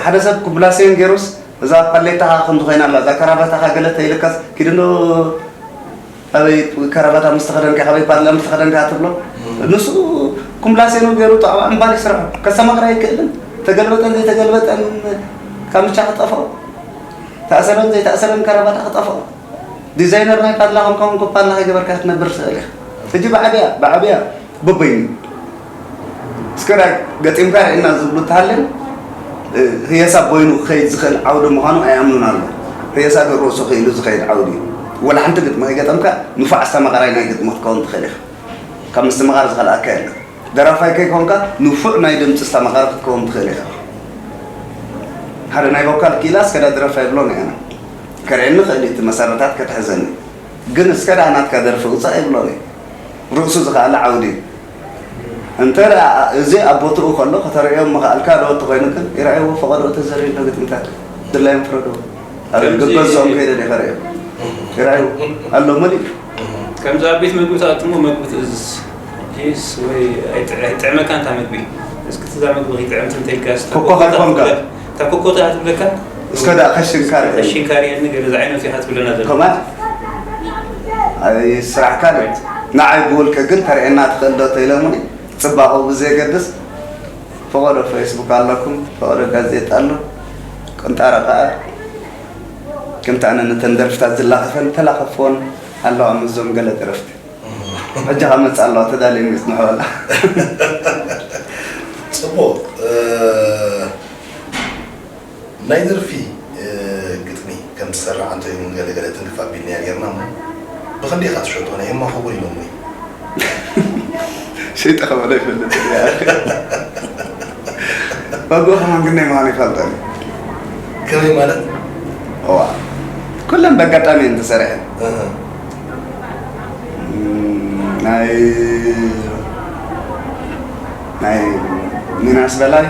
ሓደ ሰብ ኩብላሴን ገይሩስ እዛ ቐሌታኻ ከምዚ ኮይና ኣላ፣ እዛ ከራባታኻ ገለ ተይልካስ ኪድ እንዶ ኣበይ ከረባታ ምስ ተኸደንካ፣ ካበይ ፓድላ ምስ ተኸደንካ ትብሎ። ንሱ ኩምላሴኑ ገይሩ ጣዕዋ እምባል ይስርሖ። ከስተማቕር ኣይክእልን። ተገልበጠን ዘይተገልበጠን ካምቻ ክጠፍኦ። ተኣሰረን ዘይተኣሰረን ከረባታ ክጠፍኦ። ዲዛይነር ናይ ፓድላ ኮንካ እውን ኮ ፓድላ ከይገበርካ ክትነብር ትኽእል ኢኻ። ሕጂ ብዓብያ፣ ብዓብያ በበይኑ እስከ ዳ ገጢምካ ርኤና ዝብሉ እንተሃልዮም፣ ህየሳ በይኑ ክኸይድ ዝኽእል ዓውዲ ምዃኑ ኣይኣምኑን ኣለዉ። ህየሳ ግን ርእሱ ክኢሉ ዝኸይድ ዓውዲ እዩ። ወላ ሓንቲ ግጥሚ ከይገጠምካ ንፉዕ ኣስተማቓራይ ናይ ግጥሚ ክትከውን ትኽእል ኢኻ። ካብ ምስትምቓር ዝኸልኣካ የለን። ደራፋይ ከይኮንካ ንፉዕ ናይ ድምፂ ኣስተማቓሪ ክትከውን ትኽእል ኢኻ። ሓደ ናይ ቮካል ክኢላ እስከ ዳ ድረፍ ኣይብሎን እየ ኣነ። ከርእየኒ ይኽእል እዩ እቲ መሰረታት ከትሕዘኒ። ግን እስከ ዳ ናትካ ደርፊ ውፃእ ኣይብሎን እየ። ርእሱ ዝኸኣለ ዓውዲ እዩ። እንተ ደኣ እዚ ኣብ ቦትኡ ከሎ ከተርእዮም ምኽኣልካ ዶ እንተኾይኑ ግን ይርኣይዎ ፈቐዶ ተዘርዩ ዶ ግጥምታት ድላዮም ፍረድዎ። ኣብ ገገዝኦም ከይደ ዶ ከርእዮም። ይርኣይዎ ኣሎ መሊኡ። ከምዚ ኣብ ቤት መግቢ ትኣትሞ መግቢ ትእዝዝ ሂስ ወይ ኣይጥዕ- ኣይጥዕመካ እንታ መግቢ እስኪ እዛ መግቢ ከይጥዕምቲ እንተ ኢልካ እስኪ ኮኮ ከይኮንካ። እታ ኮኮ ትኣ ትብለካ እስከ ደኣ ከሽንካ ርእ። ከሽንካ ርኤኒ ገለ እዚ ዓይነት ኢኻ ትብለና ዘሎ ከማን ኣይ ስራሕካ ዶ ንዓይ ብውልቂ ግን ተርእየና ትኽእል ዶ ተኢሎምኒ ጽባቐኡ ብዘየገድስ ፈቐዶ ፌስቡክ ኣለኩም ፈቐዶ ጋዜጣ ኣሎ ቅንጣረ ከኣ ከምቲ ኣነ ነተን ደርፍታት ዝላኸፈን ተላኸፍዎን ኣለዋ ምስዞም ገለ ደረፍቲ ሕጂ ካብ መጽእ ኣለዋ ተዳልዮም ይጽንሑ በላ ጽቡቕ ናይ ደርፊ ግጥሚ ከም ትሰርሕ ኣንተ እውን ገለገለ ትንክፍ ኣቢልናያ ጌርና እሞ ብኽንደይ ኢኻ ትሸጦ ናይ ኤማ ክቡር ኢሎምኒ ሸይጠ ከበደ ይፈልጥ ዋግኡ ከማን ግን ናይ ምዃኑ ይፈልጠኒ ከመይ ማለት እዋ ኩለን በጋጣሚ እየን ተሰሪሐን ናይ ናይ ሚናስ በላይ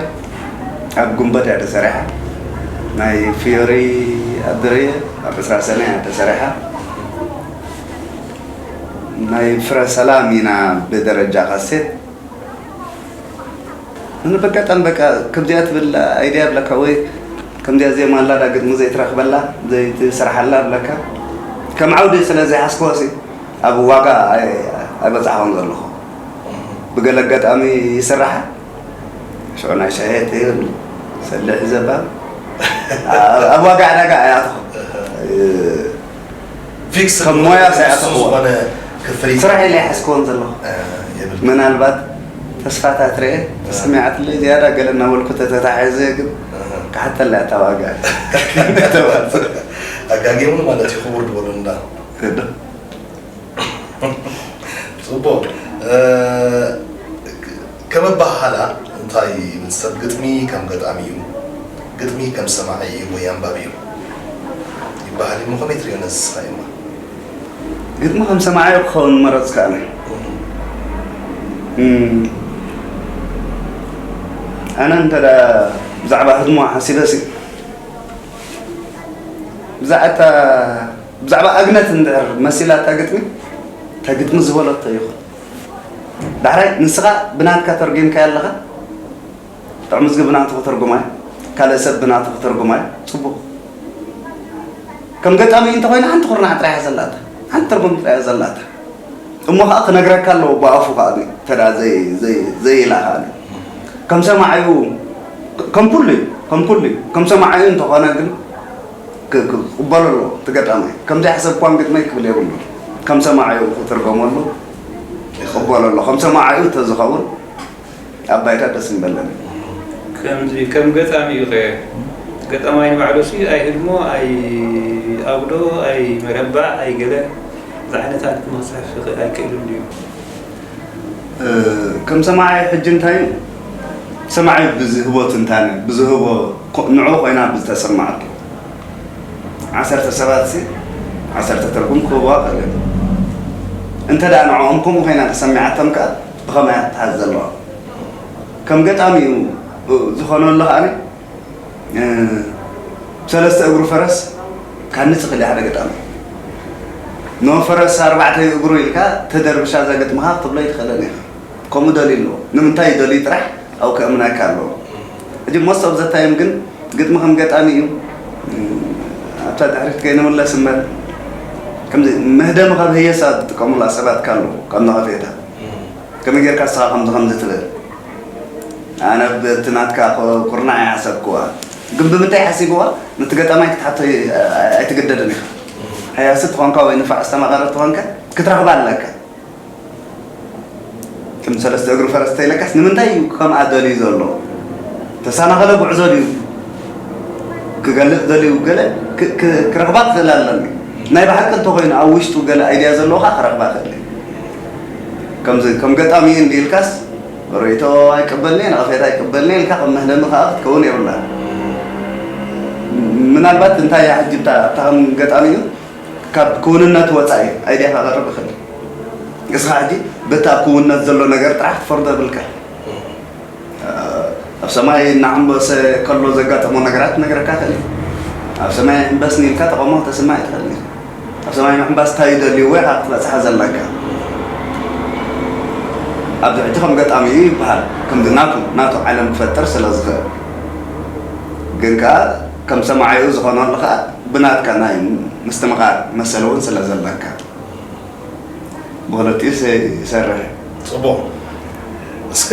ኣብ ግንቦት እያ ተሰሪሓ። ናይ ፍዮሪ ኣድርየ ኣብ ዕስራ ሰነ እያ ተሰሪሓ። ናይ ፍረ ሰላም ኢና ብደረጃ ካሴት ንበጋጣሚ በቃ ከምዚኣ ትብል ኣይድያ ብለካ ወይ ከምዚኣ ዜማ ኣላ ዳ ግጥሚ ዘይትረክበላ ዘይትስርሓላ ብለካ ከም ዓውዲ ስለ ዘይሓስክዎ ሲ ኣብ ዋጋ ኣይበፃሕኹን ዘለኹ ብገለ ኣጋጣሚ ይስራሓ ሽዑ ናይ ሸየት ይብል ሰልሕ ዘባ ኣብ ዋጋ ዕዳጋ ኣይኣትኹ ፊክስ ከም ሞያ ሳይኣትኽዎ ዝኾነ ክፍሊት ስራሕ ኢለ ኣይሓስክዎን ዘለኹ የብል ምናልባት ተስፋታት ርኤ ተሰሚዓትለይ ዝያዳ ገለ እናበልኩ ተተታሒዘ ግን ክሓተላ እታ ዋጋ ኣጋጊሙን ማለት እዩ ክቡር ዝበሉ እንዳ ጽቡቅ ከመባሃላ እንታይ ይብል ሰብ፣ ግጥሚ ከም ገጣሚ እዩ፣ ግጥሚ ከም ሰማዒ እዩ ወይ ኣንባቢ እዩ ይበሃል እሞ፣ ከመይ ትሪኦ ነዚ ንስኻ ድማ? ግጥሚ ከም ሰማዒ ክኸውን መረጽካ ኣነ። እም፣ ኣነ እንተ ደኣ ብዛዕባ ህድሞ ሓሲበ ሲ፣ ብዛዕባ እታ፣ ብዛዕባ ኣግነት እንድሕር መሲላ እታ ግጥሚ፣ እታ ግጥሚ ዝበለቶ ይኹን። ዳሕራይ ንስኻ ብናትካ ተርጒምካያ ኣለኻ፣ ጥዑም ዝግቢ ናቱ ክተርጉማ እዩ፣ ካልእ ሰብ ብናቱ ክተርጉማ እዩ። ጽቡቕ። ከም ገጣሚ እንተኾይኑ ሓንቲ ኩርናዕ ጥራይ እያ ዘላታ፣ ሓንቲ ትርጉም ጥራይ እያ ዘላታ። እሞ ኸዓ ክነግረካ ኣለዎ ብኣፉ ኸዓ፣ ተዳ ዘይ-፣ ዘይ-፣ ዘይኢላ ኸዓ። ከም ሰማዓዩ፣ ከም ኩሉ እዩ፣ ከም ኩሉ እዩ። ከም ሰማዓዩ እንተኾነ ግን ክ-፣ ክ-፣ ክቕበሎ ኣለዎ እቲ ገጣማይ። ከም ዘይሓሰብኳን ግጥመይ ክብል የብሉን። ከም ሰማዓዩ ክትርገመሉ ይቕበሎ ኣሎ። ከም ሰማዓዩ ተዝኸውን ኣብ ባይታ ደስ ምበለኒ። ከምዚ ከም ገጣሚ እዩ ኸ፣ ገጣማይ ንባዕሉ ሲ ኣይ ህድሞ፣ ኣይ ኣብዶ፣ ኣይ መረባዕ፣ ኣይ ገለ ዝዓይነታት ክመጽሕፍ ይኽእል ኣይክእልን ድዩ? እ፣ ከም ሰማዓይ ሕጂ እንታይ እዩ? ሰማዓይ ብዝህቦ ትንታነ፣ ብዝህቦ ኮ-፣ ንዕኡ ኮይና ብዝተሰማዓቶ ዓሰርተ ሰባት ሲ ዓሰርተ ትርጉም ክህብዋ ይኽእል እዩ። እንተ ደኣ ንዕኦም ከምኡ ኮይና ተሰሚዓቶም ከኣ ብኸመይ እያ ትሓዝ ዘለዋ? ከም ገጣሚ እዩ ዝኾነሉ ከኣ፣ እ፣ ሰለስተ እግሩ ፈረስ ካንጽ ይኽእል እዩ ሓደ ገጣሚ። ኖ ፈረስ ኣርባዕተ እግሩ ኢልካ ተደርብሻ እዛ ግጥምኻ ክትብሎ ኣይትኽእልን ኢኻ። ከምኡ ደልዩ ኣለዎ። ንምንታይ እዩ ደልዩ ጥራሕ ኣብኡ ከእምነካ ኣለዎ። ሕጂ most of the time ግን ግጥሚ ከም ገጣሚ እዩ። ኣብታ ድሕሪት ከይንምለስ እምበር፣ ከምዚ መህደሚ ካብ ህየሳ ዝጥቀሙላ ሰባት ካሉ፣ ካብ ነቐፌታ። ከመይ ጌርካ ንስኻ ከምዚ ከምዚ ትብል? ኣነ በቲ ናትካ ኩ-፣ ኩርናዕ እየ ሓሰብክዋ። ግን ብምንታይ ሓሲብዋ? ነቲ ገጣማይ ክትሓቶ ኣይ-፣ ኣይትግደድን ኢኻ። ሃያሲ ተኾንካ ወይ ንፋዕ ዝተማቐረ ተኾንካ ክትረኽባ ኣለካ። ከም ሰለስተ እግሪ ፈረስ ተይለካስ ንምንታይ እዩ ከምኣ ደልዩ ዘሎ? ተሰናኸለ ጉዕዞ ድዩ ክገልጽ ደልዩ? ገለ ክ-፣ ክ-፣ ክረኽባ ክኽእል ኣለኒ። ናይ ብሓቂ እንተኾይኑ ኣብ ውሽጡ ገለ ኣይድያ ዘለዎ ኸዓ ክረኽባ ክእል እየ። ከምዚ ከም ገጣሚ እንዲ ኢልካስ ርእይቶ ኣይቅበልን'የ፣ ነቐፌታ ኣይቅበልን'የ ኢልካ ከም መህለሚ ኸዓ ክትከውን የብላን። ምናልባት እንታይ እያ ሕጂ እታ፣ እታ ከም ገጣሚ እዩ ካብ ክውንነት ወጻኢ ኣይድያ ከቕርብ ይኽእል። እስኻ ሕጂ በቲ ኣብ ክውንነት ዘሎ ነገር ጥራሕ ክትፈርዶ የብልካ። ኣብ ሰማይ እናዓንበሰ ከሎ ዘጋጠሞ ነገራት ክነግረካ ይኽእል እዩ። ኣብ ሰማይ ዕንበስኒ ኢልካ ተቓውሞ ክተስምዕ ኣይትኽእልን ኢኻ። ኣብ ሰማይ ምዕንባስ እንታይ እዩ ደልይዎ ኢኻ ክትበጽሓ ዘለካ። ኣብዚ ሕጂ ከም ገጣሚ እዩ ይበሃል። ከምዚ ናቱ፣ ናቱ ዓለም ክፈጥር ስለ ዝኽእል። ግን ከኣ ከም ሰማዓዩ ዝኾነሉ ከኣ ብናትካ ናይ ምስትምቓር መሰል እውን ስለ ዘለካ። ብኽልቲኡ ይሰርሕ። ጽቡቕ። እስከ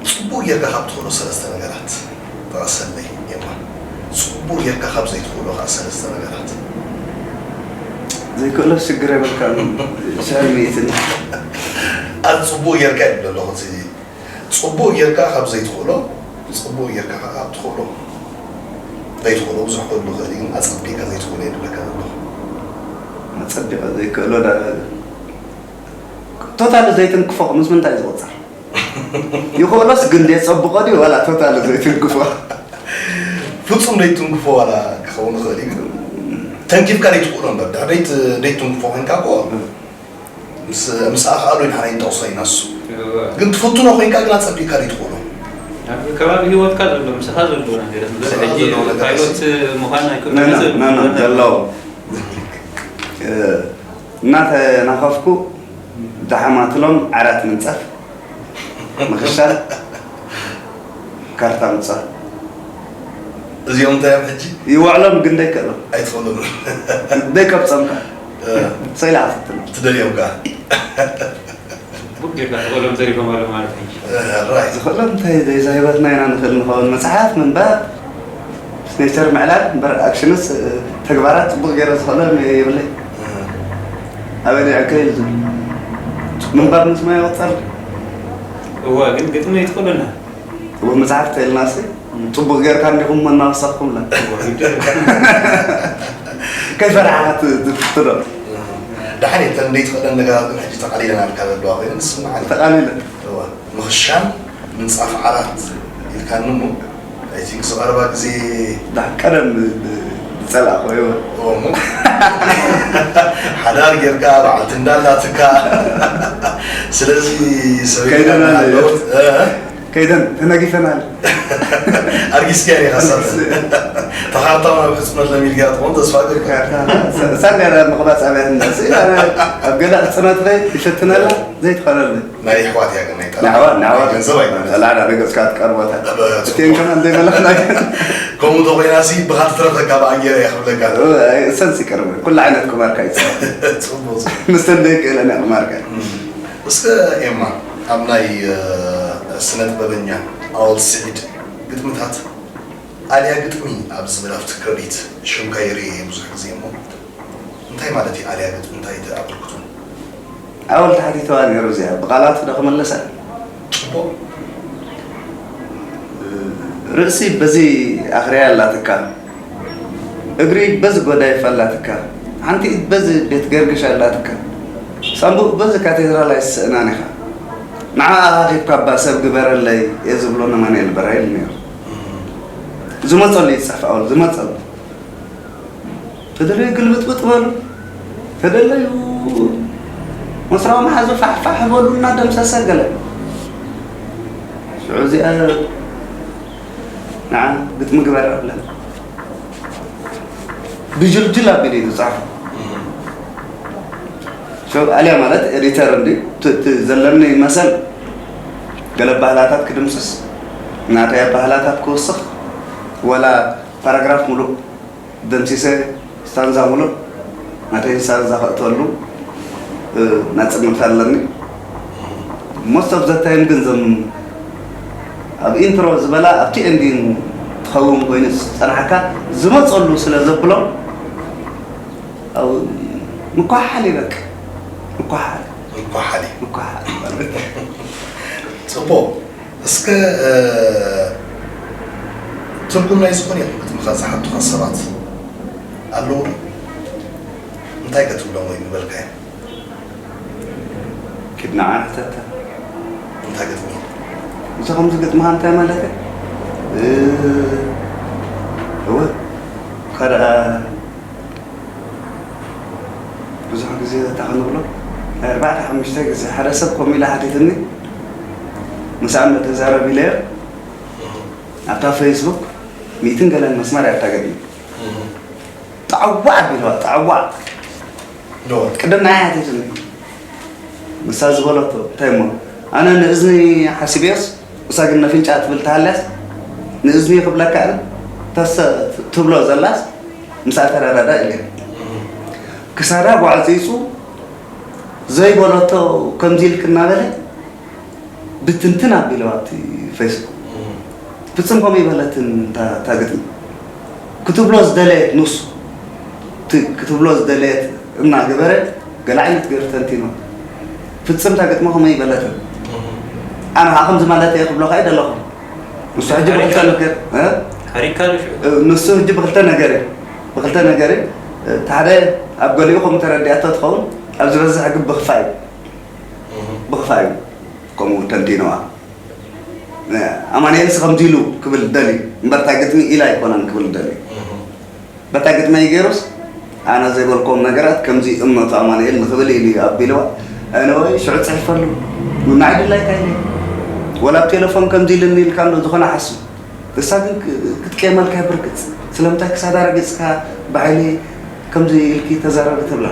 ጽቡቕ ጌርካ ካብ ትኽእሎ ሰለስተ ነገራት ጠቐሰለይ ኤማ። ጽቡቕ ጌርካ ካብ ዘይትኽእሎ ከኣ ሰለስተ ነገራት። ዘይክእሎ ሽግር የብልካን። ሽዕል ሚእትን። ኣነ ጽቡቕ ጌርካ ይብል ኣለኹ። እቲ ጽቡቕ ጌርካ ካብ ዘይትኽእሎ፣ ጽቡቕ ጌርካ ከኣ ካብ ትኽእሎ። ዘይትኽእሎ ብዙሕ ክህሉ ይኽእል እዩ፣ ግን ኣጸቢቕካ ዘይትኽእሎ እየ ዝብለካ ዘለኹ። ኣጸቢቐ ዘይክእሎ ዳ-፣ ቶታሊ ዘይትንክፎ ምስ ምንታይ ዝቑጸር? ይኽእሎስ ግን ደየጸብቖ ድዩ ዋላ ቶታሊ ዘይትንክፎ? ፍጹም ዘይትንክፎ ዋላ ክኸውን ይኽእል እዩ፣ ግን ተንኪፍካ ዘይትኽእሎ እምበር፣ ድሕሪ ዘይት-፣ ዘይትንክፎ ኮይንካ እኮ፣ ምስ፣ ምስ ኣኽኣሉ ኢና ንጠቕሶ ኢና እሱ። እወ። ግን ትፍትኖ ኮይንካ ግን ኣጸቢቕካ ዘይትኽእሎ። ኣብ ከባቢ ህይወትካ ዘሎ፣ ምሳኻ ዘሎ ነገር፣ ምስ ሕጂ ዘሎ ነገር ፓይሎት ምዃን ኣይኮነን ናና፣ ናና፣ ዘሎ። እ፣ እናተናኸፍኩ ደሓማትሎም ዓራት ምንጻፍ፣ ምኽሻል፣ ካርታ ምጻፍ። እዚኦም እንታይ እዮም ሕጂ? ይውዕሎም ግን ደይክእሎም። ኣይትኽእሎም። ደይከብጾም ከ? እ። ሰይላ ኣፍትኖም። ትደልዮም ከ? ጽቡቕ ጌርካ ትኽእሎም ተሪፎም ኣሎ ማለት እዩ። እ፣ ራይ። ዝኽእሎም እንታይ ዘይዛ ህይወትና ኢና ንኽእል ንኸውን። መጽሓፍ ምንባብ፣ ኔቸር ምዕላል፣ እምበር ኣክሽንስ፣ እ፣ ተግባራት ጽቡቕ ጌረ ዝኽእሎም የብለይ። እ። ኣበይ ይዕክል እዩ ዝብል። ምንባብ ምስ ማይ ይቑጸር። እወ፣ ግን ግጥሚ ይትኽእሉና። እወ፣ መጽሓፍ ተይልናሲ፣ ጽቡቕ ጌርካ እንዲኹም መናወሳኹምላ። እወ፣ ግጥሚ። ከይፈራሕኻ ት-፣ ት-፣ ትፍትኖ። ደሓን እየን፣ እተን ዘይትኽእለን ነገራት ግን ሕጂ ተቓሊለን ኣለካ ዘለዋ ኮይነን ዝስምዓኒ። ተቓሊለን። እወ፣ ምኽሻን፣ ምንጻፍ ዓራት ኢልካኒ እሞ፣ I think፣ ዝቐረባ ግዜ ዳ ቀደም ዝጸላእኮ እዩ። እሞ፣ ሓዳር ጌርካ፣ በዓልቲ እንዳ ኣላትካ። ስለዚ ሰበይትካ ከይደና ኣለወት ከይደን ተነጊፈናል። ኣርጊስክያ ዲኻ ሳተ? ተኻርታው ናብ ሕጽኖት ለሚድካ ትኾን ተስፋ ገብር። ሳንዳራ ምቕባፅ ኣብያ ህንዳሲ ኣብ ገለ ሕፅኖት ከ ይፈትነላ ዘይትኸለሉ ናይ ኣሕዋት እያ ግን ናይ ጠላዕ። ንኣሕዋት ንኣሕዋት ገንዘብ ኣይኮነን። ጠላዕዳ ረገፅካ ትቀርቦታ በ- እቲን ከማን ዘይበለኽና ከምኡ ተኾይናሲ ብኻ ትትረፈካ ብኣየር እያ ክብለካ። እሰንስ ይቀርብ ኩሉ ዓይነት ቁማርካ ይፅ ጽቡቕ። ምስተን ዘይክእለን እያ ቁማርካ እስከ ኤማ፣ ኣብ ናይ ስነ ጥበበኛ ኣወል ስዒድ ግጥምታት ኣልያ ግጥሚ ኣብ ዝብል ኣብቲ ክረዲት ሽምካ ይርኢ እየ ብዙሕ ግዜ እሞ፣ እንታይ ማለት እዩ ኣልያ ግጥሚ? እንታይ እቲ ኣበርክቶ? ኣወል ተሓቲተዋ ነይሩ እዚኣ ብቃላቱ ዶ ክመለሳ ጽቡቕ። ርእሲ በዚ ኣኽርያ ኣላትካ፣ እግሪ በዚ ጎዳይፍ ኣላትካ፣ ሓንቲ ኢድ በዚ ቤት ገርግሽ ኣላትካ፣ ሳንቡእ በዚ ካቴድራል ኣይትስእናን ኢኻ። ንዓ ኣኻኺብካ እባ ሰብ ግበረለይ እየ ዝብሎ ነማንኤል በራይል ነይሩ። ዝመጸሉ ይጻፍ ኣወል ዝመጸሉ። ተደለዩ ግልብጥብጥ በሉ፣ ተደለዩ መስራዊ መሓዙ ፋሕፋሕ በሉ እናደምሰሰ ገለ ሽዑ እዚኣ ንዓ ግጥሚ ግበር ኣብለን ብጅልጅል ኣቢሉ እዩ ዝፃሕፎ። ሽዑ ኣልያ ማለት ኤዲተር እንዲ እቲ ዘለኒ መሰል ገለ ባህላታት ክድምስስ ናተይ ኣባህላታት ክውስኽ ወላ ፓራግራፍ ሙሉእ ደምሲሰ ስታንዛ ሙሉእ ናተይ ስታንዛ ከእተሉ ናፅነት ኣለኒ። Most of the time ግን ዞም ኣብ ኢንትሮ ዝበላ ኣብቲ ኤንዲን ትኸውን ኮይኑ ዝፀናሕካ ዝመፀሉ ስለ ዘብሎም ኣብ ምኳሓል ይበቅ ምኳሓል ምኳሓል እዩ። ምኳሓል ጽቡቕ። እስከ ትርጉም ናይ ዝኾነ ይኹን ግጥምኻ ዝሓቱኻ ሰባት ኣለዉ ዶ? እንታይ ከትብሎም ወይ ምበልካዮ? ኪድ ንዓ ሕተታ እንታይ ግጥሚ? እዚ ከምዚ ግጥምኻ እንታይ ማለት እዩ? እወ ከደኣ ብዙሕ ግዜ እታ ክንብሎ ናይ ኣርባዕተ ሓሙሽተ ግዜ ሓደ ሰብ ከምኡ ኢላ ሓቲትኒ ምስኣ መተዛረብ ኢለዮ ኣብታ ፌስቡክ ሚእትን ገለን መስመር እያ እታ ገጥሚ ጣዕዋዕ ኣቢልዋ ጣዕዋዕ ዶ ቅድም ናይ ሓቲትኒ ንሳ ዝበለቶ እንታይ እሞ ኣነ ንእዝኒ ሓሲብዮስ እሳ ግን ነፍንጫ ትብል ተሃልያስ ንእዝኒ ክብለካ ኣነ ተሰ ትብሎ ዘላስ ምስኣ ተረዳዳ ኢለ ክሳዳ ጓዕፂፁ ዘይበለቶ ከምዚ ኢልክ እናበለ ብትንትን ኣቢለዋ እቲ ፌስቡክ ፍፅም ከምኡ ይበለትን እታ ግጥሚ ክትብሎ ዝደለየት ንሱ ክትብሎ ዝደለየት እናገበረ ገለ ዓይነት ገይሩ ተንቲኖ ፍፅም እታ ግጥሚ ከምኡ ይበለትን ኣነ ከዓ ከምዚ ማለት እየ ክብሎ ከዓ ይደለኹ ንሱ ሕጂ ብክልተ ነገር ሓሪካ ንሽ ንሱ ሕጂ ብክልተ ነገር እዩ ብክልተ ነገር እዩ እቲ ሓደ ኣብ ገሊኡ ከምኡ ተረዲኣቶ ትኸውን ኣብ ዝበዝሕ ግን ብክፋ እዩ ብክፋ እዩ ከምኡ ተንቲነዋ ኣማንኤልስ ከምዚ ኢሉ ክብል ደልዩ እምበር እታ ግጥሚ ኢላ ኣይኮነን ክብል ደልዩ በታ ግጥመይ ገይሩስ ኣነ ዘይበልክዎም ነገራት ከምዚ እምነቱ ኣማንኤል ንክብል ኢሉ እዩ ኣቢልዋ ኣነወይ ሽዑ ፅሕፈሉ ንዓይ ድላይካ ኢለ ወላ ኣብ ቴሌፎን ከምዚ ኢልኒ ኢልካ ኣሎ ዝኾነ ሓሱ ንሳ ግን ክትቅየመልካ ብርግፅ ስለምንታይ ክሳዳ ረጊፅካ ብሓይሊ ከምዚ ኢልኪ ተዛረቢ ትብላ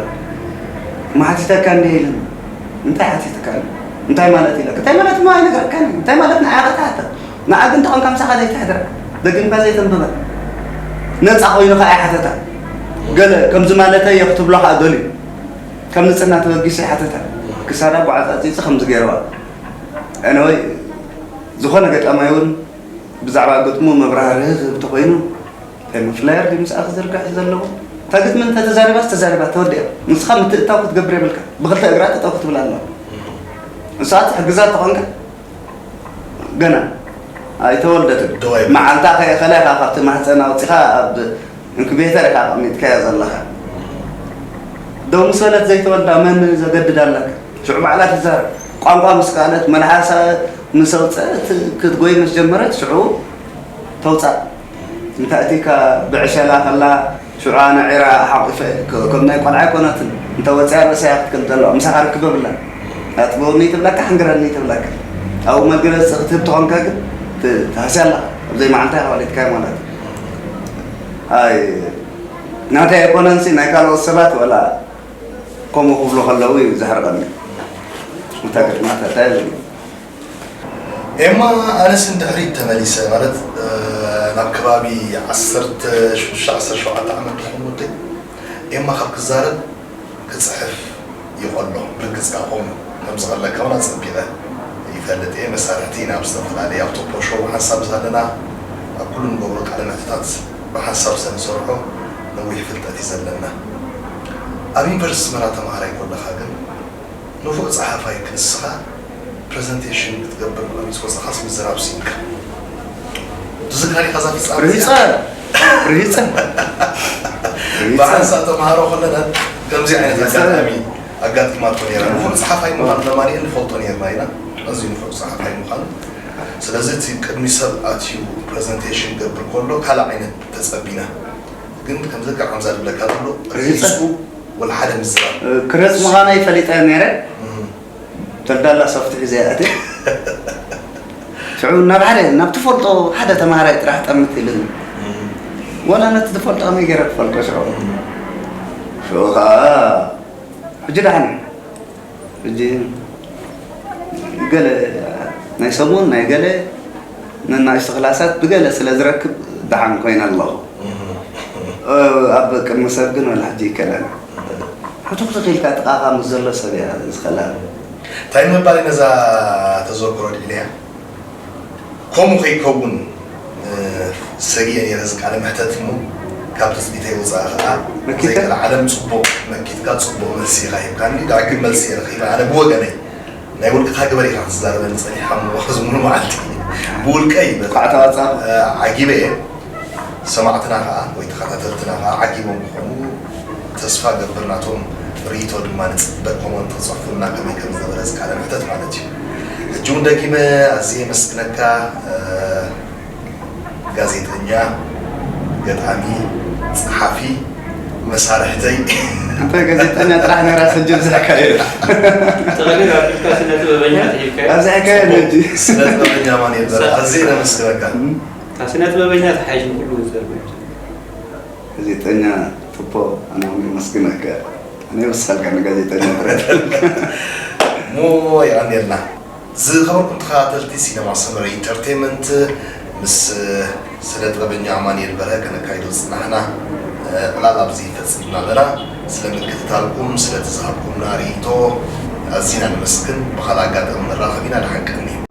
መሓቲተካ እንደ ኢልን እንታይ ሓቲትካ እንታይ ማለት ኢለካ እንታይ ማለት ማ ኣይነገረካን እንታይ ማለት ንዓኻ ተሓታ ንዓ ግን ተኾንካ ምሳኻ ዘይትሕድራ ደጊምካ ዘይተንብባ ነፃ ኮይኑ ከዓ ይሓተታ ገለ ከምዚ ማለተይ እየ ክትብሎ ከዓ ደልዩ ካብ ንፅህና ተበጊሱ ይሓተታ ክሳዳ ጓዓፃፂፂ ከምዚ ገይርዋ ኣነወይ ዝኾነ ገጣማይ እውን ብዛዕባ ግጥሙ መብራህርሂ ክህብ ተኾይኑ እንታይ ፍላየር ድዩ ምስኣ ክዝርጋሕ ዘለዎ እታ ግጥሚ እንተተዛሪባስ ተዛሪባ ተወዲኣ ንስኻ ምትእታው ክትገብር የብልካ ብክልተ እግራ ጠጠው ክትብል ኣለዋ ንስኻ ትሕግዛ ተኾንካ ገና ኣይተወልደትን መዓልታ ከየኸለ ኢኻ ካብቲ ማህፀን ኣውፂኻ ኣብ ኢንኩቤተር ኢኻ ኣቐሚጥካያ ዘለኻ ደው ምስ በለት ዘይተወልዳ መን ዘገድድ ኣለካ ሽዑ ባዕላ ትዛረብ ቋንቋ ምስ ከኣለት መልሓሳ ምስ ኣውፀአት ክትጎይ ምስ ጀመረት ሽዑ ተውፃእ። እንተ ኣእቲካ ብዕሸላ ከላ ሽዑ ኣነ ዒራ ሓቂፈ፣ ከ-፣ ከም ናይ ቆልዓ ኣይኮነትን። እንተ ወፂኣ ርእሰያ ክትክል ዘለዋ፣ ምሳኻ ርክብ የብላን። ኣጥብውኒ ትብለካ፣ ሕንግረኒ ትብለካ። ኣብኡ መግለፂ ክትህብ ተኾንካ ግን ት-፣ ትሃስያ ኣለኻ። ኣብ ዘይመዓልታ ኢኻ ወሊድካያ ማለት እዩ። ኣይ፣ ናተይ ኣይኮነንሲ ናይ ካልኦት ሰባት ወላ ከምኡ ክብሉ ከለዉ እዩ ዘሕርቐኒ። እታ ግጥማታ እንታይ እዩ? ኤማ፣ ኣነስ ንድሕሪት ተመሊሰ፣ ማለት፣ እ፣ ናብ ከባቢ ዓሰርተ ሽዱሽተ ዓሰርተ ሸውዓተ ዓመት ድኾን ወደይ፣ ኤማ ካብ ክዛረብ ክጽሕፍ ይቐሎ። ብርግጽ ካብ ከምኡ ከም ዝቐለካ እውን ኣጸቢቐ ይፈልጥ እየ። መሳርሕቲ ኢና ኣብ ዝተፈላለየ ኣብ ቶፖ ሾው ሓንሳብ ዘለና፣ ኣብ ኩሉ ንገብሮ ቃለ መሕትታት ብሓንሳብ ስለ ንሰርሖ ነዊሕ ፍልጠት እዩ ዘለና። ኣብ ዩኒቨርሲቲ ኣስመራ ተማሃራይ ከለኻ ግን ንፉዕ ጸሓፋይ ክንስኻ ፕረዘንቴሽን ክትገብር ብቐሚስ ወጸኻስ ምዝራብ ሲንካ። ትዝካር ኢኻ እዛ ፍጻመ ርሂጸ፣ እዚኣ? ርሂጸ። ርሂጸ። ብሓንሳብ ተምሃሮ ከለና ከምዚ ዓይነት ርሂጸ። ኣጋጣሚ ኣጋጢማቶ ነይራ። ንፉዕ ጸሓፋይ ምዃኑ ለማንኤል ንፈልጦ ነይርና ኢና። ኣዝዩ ንፉዕ ጸሓፋይ ምዃኑ። ስለዚ እቲ ቅድሚ ሰብ ኣትዩ ፕረዘንቴሽን ክገብር ከሎ ካልእ ዓይነት ተጸቢና። ግን ከምዚ ኣጋጣሚ ዝብለካ ዘሎ ርሂጸ። ርሂጹ ወላ ሓደ ምዝራብ። ክረጽ ምዃነይ ፈሊጠ ነይረ። እም። ተልዳላ ሶፍት ሒዘ እየ ኣትየ። ሽዑ ናብ ሓደ፣ ናብ ትፈልጦ ሓደ ተምሃራይ ጥራሕ ጠምት ኢሉኒ። እም። ወላ ነቲ ትፈልጦ ከመይ ገይረ ክፈልጦ ሽዑ? እም። ሽዑ ኸዓ ሕጂ ደሓን እየ። ሕጂ ገለ ናይ ሰሙን ናይ ገለ ነናእሽቱ ክላሳት ብገለ ስለ ዝረክብ ደሓን ኮይነ ኣለኹ። እም። ኣብ ቅድሚ ሰብ ግን ወላ ሕጂ ይከለኒ። ሕቱኽቱኽ ኢልካ ጥቓኻ ምስ ዘሎ ሰብ እያ ዝኸላል። እንታይ ንምባል እዩ ነዛ ተዘክሮ ልዒለያ? ከምኡ ከይከውን፣ እ፣ ሰጊኤ ነይረ እዚ ቃለ መሕተት እሞ ካብ ትጽቢተይ ወጻኢ ኸኣ መኪተ? ዘይተለዓለም ጽቡቕ መኪትካ ጽቡቕ መልሲ ኢኻ ሂብካኒ። ዳግም መልሲ እየ ረኺበ። ኣነ ብወገነይ ናይ ውልቅኻ ግበር ኢኻ ክትዛረበኒ ጸኒሕካ እሞ እዚ ሙሉ መዓልቲ ብውልቀይ በቃ፣ ኳዕታ ዋጻ። እ፣ ዓጊበ እየ። ሰማዕትና ኸኣ ወይ ተኸታተልትና ኸኣ ዓጊቦም ክኾኑ ተስፋ ገብር፣ ናቶም ርእይቶ ድማ ንጽበ፣ ኮመንት ክጽሕፉልና ከመይ ከም ዝነበረ እዚ ቃለ መሕተት ማለት እዩ። ሕጂ እውን ደጊመ ኣዝየ የመስግነካ፣ እ፣ ጋዜጠኛ፣ ገጣሚ፣ ጸሓፊ፣ መሳርሕተይ። እንታይ ጋዜጠኛ ጥራሕ ነይራ ሰጀብ ዝሕካየ። ተቐሊል ኣቢልካ ስነ ጥበበኛ ተሂብካዮ። ኣብዚሕካዮ ሕጂ። ስነ ጥበበኛ ማን የለ? ኣዝየ ነመስግነካ። እም። ካብ ስነ ጥበበኛ ተሓይሽ ንኩሉ ዘርብ። ጋዜጠኛ ቱፖ፣ ኣነ እውን የመስግነካ። ኣነ ይወስኸልካ ንጋዜጠኛ ጥረት። እሞ የቐንየልና። ዝኸበርኩም ተኸታተልቲ ሲነማ ሰመረ ኢንተርቴይንመንት፣ ምስ ስነ ጥበበኛ ኣማኑኤል በርሀ ከነካይዶ ዝጽናሕና ዕላል ኣብዚ ፈጺምና ኣለና። ስለ ምክትታልኩም፣ ስለ ዝሃብኩምና ርእይቶ ኣዚና ነመስግን። ብኻልእ ኣጋጣሚ ንራኸብ ኢና። ደሓን ቀንዩ።